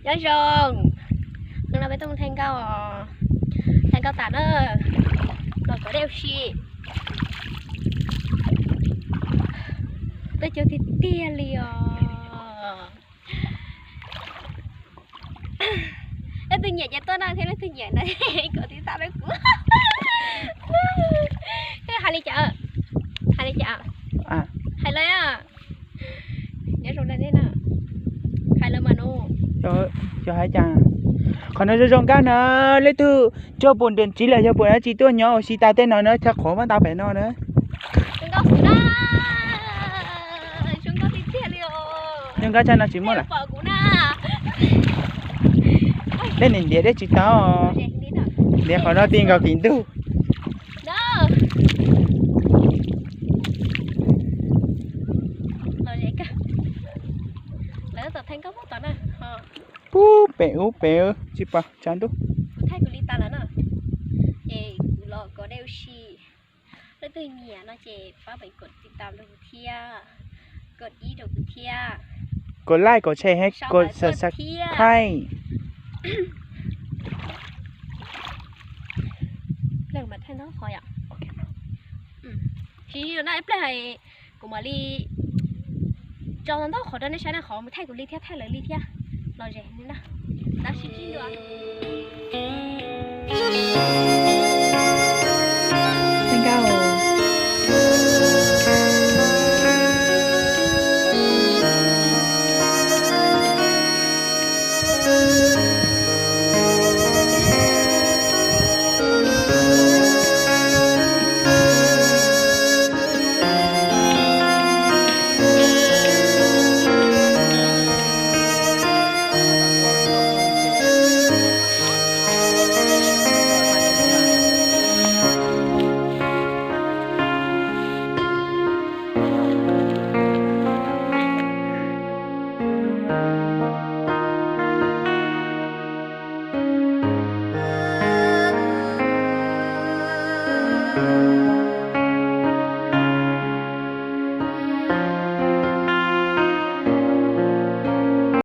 Nyob zoo, hnub no peb tuaj mus thaij nkauj, thaij nkauj tas na, los kov dej ua si. Tuaj coob tiag tiag li os. Leej twg nyiam ces tuaj na, thiab leej twg nyiam na, kov tiv tam rau kuv. Hais li cas? Hais li cas? Hais lawm. Nyob zoo nej na. Hais lawm mas no. Yog hais cas? Qhov no zoo zoo nkauj na, leej twg tsis pum nram tsiv los yog pum dab tsi tuaj nyob ua si tas tej no na, chaw qhuav muab tau pem no na. Zoo nkauj xwb na. Zoo nkauj tiag tiag li os. Zoo nkauj tshaj no tsis muaj lawm. Pom kuv na. Dej nim ntiav dej tsis tau. Ntiav qhov no ti nkaus tim ntug. Lawv tom thaij nkauj tom na. Pub pem ub pem tsis pom tsaus ntuj. Kuv thaij kuv li tas lawm na. Ces kuv los kov dej ua si. Leej twg nyiam no ces pab pem kov tiv tam rau kuv thiab, kov ib rau kuv thiab, kov like, kov share, kov subscribe. Pliag mas thaij ntau qhov yom. Tsis na ib pliag kuv mam li tso ntau qhov rau nej saib na, qhov mus thaij kuv li thiab thaij lawv li thiab. Los ze na. Tab sis tsis dua.